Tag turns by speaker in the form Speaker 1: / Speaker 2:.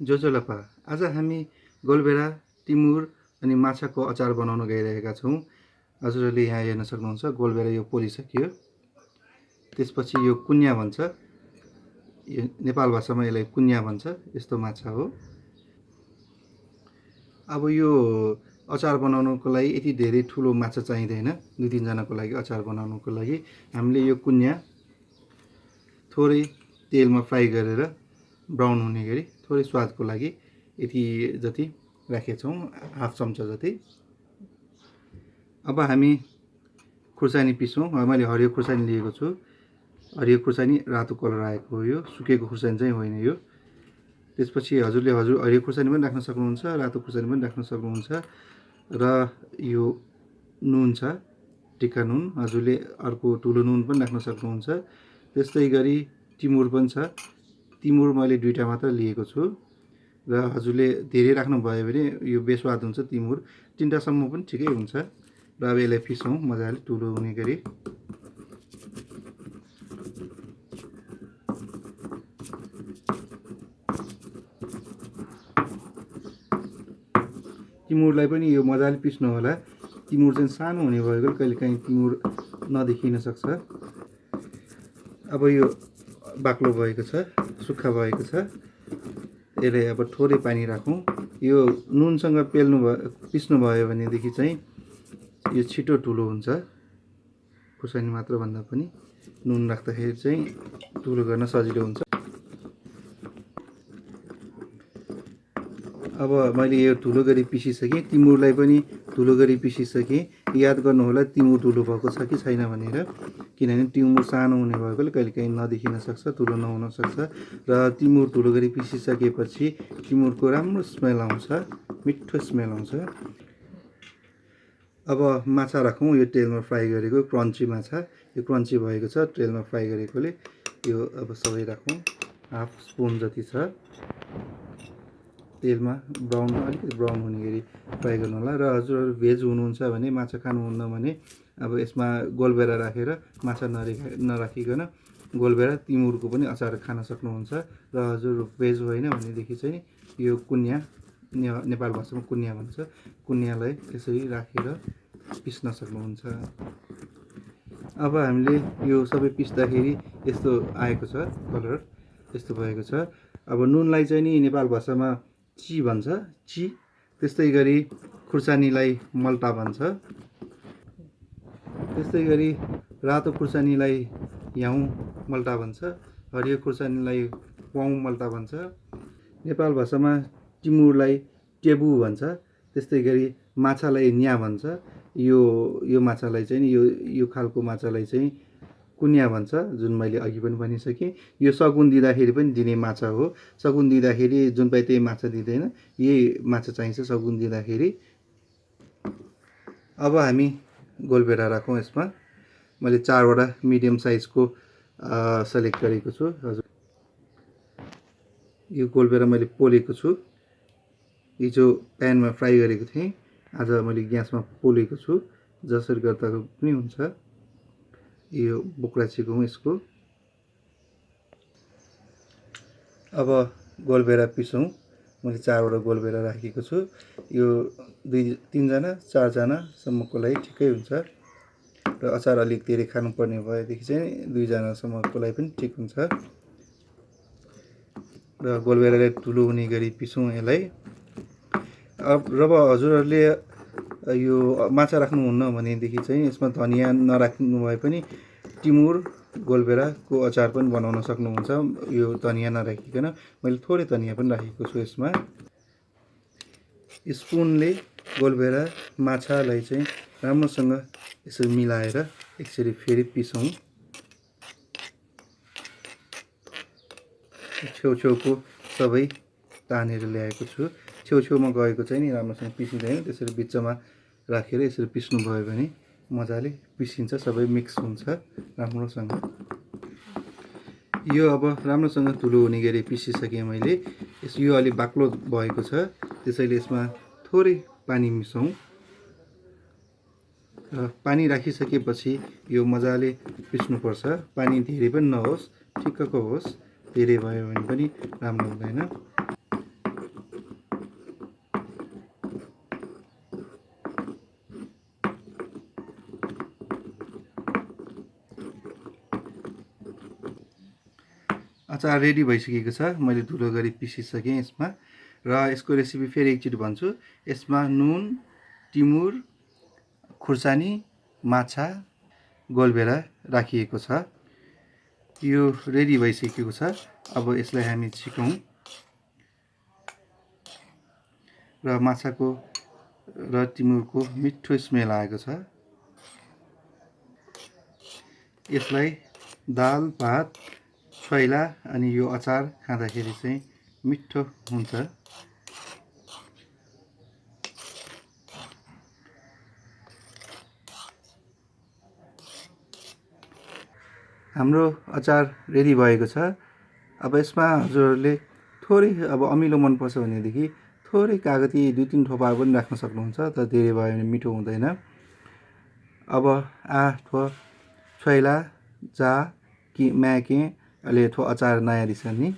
Speaker 1: जोजोलपा आज हामी गोलभेडा टिमुर अनि माछाको अचार बनाउन गइरहेका छौँ। हजुरहरूले यहाँ हेर्न सक्नुहुन्छ गोलभेडा यो पोलिसक्यो। त्यसपछि यो कुन्या भन्छ, यो नेपाल भाषामा यसलाई कुन्या भन्छ। यस्तो माछा हो। अब यो अचार बनाउनको लागि यति धेरै ठुलो माछा चाहिँदैन। 2-3 जनाको लागि अचार बनाउनको लागि हामीले यो कुन्या थोरै तेलमा फ्राई गरेर ब्राउन हुने गरी थोरै स्वादको लागि यति जति राखेका छौँ, हाफ चम्चा जति। अब हामी खुर्सानी पिस्छौँ। मैले हरियो खुर्सानी लिएको छु। हरियो खुर्सानी रातो कलर आएको हो, यो सुकेको खुर्सानी चाहिँ होइन यो। त्यसपछि हजुरले हरियो खुर्सानी पनि राख्न सक्नुहुन्छ, रातो खुर्सानी पनि राख्न सक्नुहुन्छ। र यो नुन छ, टिक्का नुन। हजुरले अर्को ठुलो नुन पनि राख्न सक्नुहुन्छ। त्यस्तै गरी टिमुर पनि छ। टिमुर मैले 2टा मात्र लिएको छु। र हजुरले धेरै राख्नुभयो भने यो बेस्वाद हुन्छ। टिमुर 3टासम्म पनि ठिकै हुन्छ। र अब यसलाई पिसौँ मजाले ठुलो हुने गरी। टिमुरलाई पनि यो मजाले पिस्नु होला। टिमुर चाहिँ सानो हुने भएको कहिलेकाहीँ टिमुर नदेखिन सक्छ। अब यो बाक्लो भएको छ, सुक्खा भएको छ। यसलाई अब थोरै पानी राखौँ। यो नुनसँग पिस्नु भयो भनेदेखि चाहिँ यो छिटो ठुलो हुन्छ। खुर्सानी मात्र भन्दा पनि नुन राख्दाखेरि चाहिँ ठुलो गर्न सजिलो हुन्छ। अब मैले यो ठुलो गरी पिसिसकेँ। टिमुरलाई पनि ठुलो गरी पिसिसकेँ। याद गर्नुहोला टिमुर ठुलो भएको छ कि छैन भनेर, किनभने टिमुर सानो हुने भएकोले कहिलेकाहीँ नदेखिन सक्छ, ठुलो नहुन सक्छ। र टिमुर ठुलो गरी पिसिसकेपछि टिमुरको राम्रो स्मेल आउँछ, मिठो स्मेल आउँछ। अब माछा राखौँ। यो तेलमा फ्राई गरेको क्रन्ची माछा, यो क्रन्ची भएको छ तेलमा फ्राई गरेकोले। यो अब सबै राखौँ। हाफ स्पुन जति छ। तेलमा अलिकति ब्राउन हुने गरी फ्राई गर्नु होला। र हजुरहरू भेज हुनुहुन्छ भने, माछा खानुहुन्न भने अब यसमा गोलभेडा राखेर माछा नराखिकन गोलभेडा टिमुरको पनि अचार खान सक्नुहुन्छ। र हजुर भेज होइन भनेदेखि चाहिँ यो कुन्या, नेपाल भाषामा कुन्या भन्छ, कुन्यालाई यसरी राखेर पिस्न सक्नुहुन्छ। अब हामीले यो सबै पिस्दाखेरि यस्तो आएको छ कलर, यस्तो भएको छ। अब नुनलाई चाहिँ नि नेपाल भाषामा ची भन्छ, ची। त्यस्तै गरी खुर्सानीलाई मल्टा भन्छ। त्यस्तै गरी रातो खुर्सानीलाई याउँ मल्टा भन्छ। हरियो खुर्सानीलाई वाउँ मल्टा भन्छ। नेपाल भाषामा टिमुरलाई टेबु भन्छ। त्यस्तै गरी माछालाई न्या भन्छ। यो माछालाई चाहिँ यो खालको माछालाई चाहिँ कुन्या भन्छ, जुन मैले अघि पनि भनिसकेँ। यो सगुन दिँदाखेरि पनि दिने माछा हो। सगुन दिँदाखेरि जुन पाए त्यही माछा दिँदैन, यही माछा चाहिन्छ सगुन दिँदाखेरि। अब हामी गोलभेडा राखौँ यसमा। मैले 4वटा मिडियम साइजको सेलेक्ट गरेको छु। हजुर यो गोलभेडा मैले पोलेको छु। हिजो प्यानमा फ्राई गरेको थिएँ, आज मैले ग्यासमा पोलेको छु। जसरी गर्दा पनि हुन्छ। यो बोक्रा छिकौँ यसको। अब गोलभेडा पिसौँ। मैले 4वटा गोलभेडा राखेको छु। यो 2-3 जना 4 जनासम्मको लागि ठिकै हुन्छ। र अचार अलिक धेरै खानुपर्ने भएदेखि चाहिँ 2 जनासम्मको लागि पनि ठिक हुन्छ। र गोलभेडालाई ठुलो हुने गरी पिसौँ यसलाई। अब जब हजुरहरूले यो माछा राख्नुहुन्न भनेदेखि चाहिँ यसमा धनियाँ नराख्नु भए पनि टिमुर गोलभेडाको अचार पनि बनाउन सक्नुहुन्छ, यो धनियाँ नराखिकन। मैले थोरै धनियाँ पनि राखेको छु यसमा। स्पुनले गोलभेडा माछालाई चाहिँ राम्रोसँग यसरी मिलाएर यसरी फेरि पिसौँ। छेउछेउको सबै तानेर ल्याएको छु। छेउछेउमा गएको चाहिँ नि राम्रोसँग पिसिँदैन। त्यसरी बिचमा राखेर यसरी पिस्नुभयो भने मजाले पिसिन्छ, सबै मिक्स हुन्छ राम्रोसँग। यो अब राम्रोसँग ठुलो हुने गरी पिसिसकेँ मैले। यो अलि बाक्लो भएको छ, त्यसैले यसमा थोरै पानी मिसाउँ। र पानी राखिसकेपछि यो मजाले पिस्नुपर्छ। पानी धेरै पनि नहोस्, ठिक्कको होस्। धेरै भयो भने पनि राम्रो हुँदैन। अचार रेडी भइसकेको छ। मैले धुलो गरी पिसिसकेँ यसमा। र यसको रेसिपी फेरि एकचोटि भन्छु। यसमा नुन, टिमुर, खुर्सानी, माछा, गोलभेडा राखिएको छ। यो रेडी भइसकेको छ। अब यसलाई हामी छिकौँ। र माछाको र टिमुरको मिठो स्मेल आएको छ। यसलाई दाल, भात, छोइला अनि यो अचार खाँदाखेरि चाहिँ मिठो हुन्छ। हाम्रो अचार रेडी भएको छ। अब यसमा हजुरहरूले थोरै अब अमिलो मनपर्छ भनेदेखि थोरै कागती 2-3 थोपा पनि राख्न सक्नुहुन्छ, तर धेरै भयो भने मिठो हुँदैन। अब थो छोइला जा कि म्याके अहिले थो अचार नयाँ दिसनी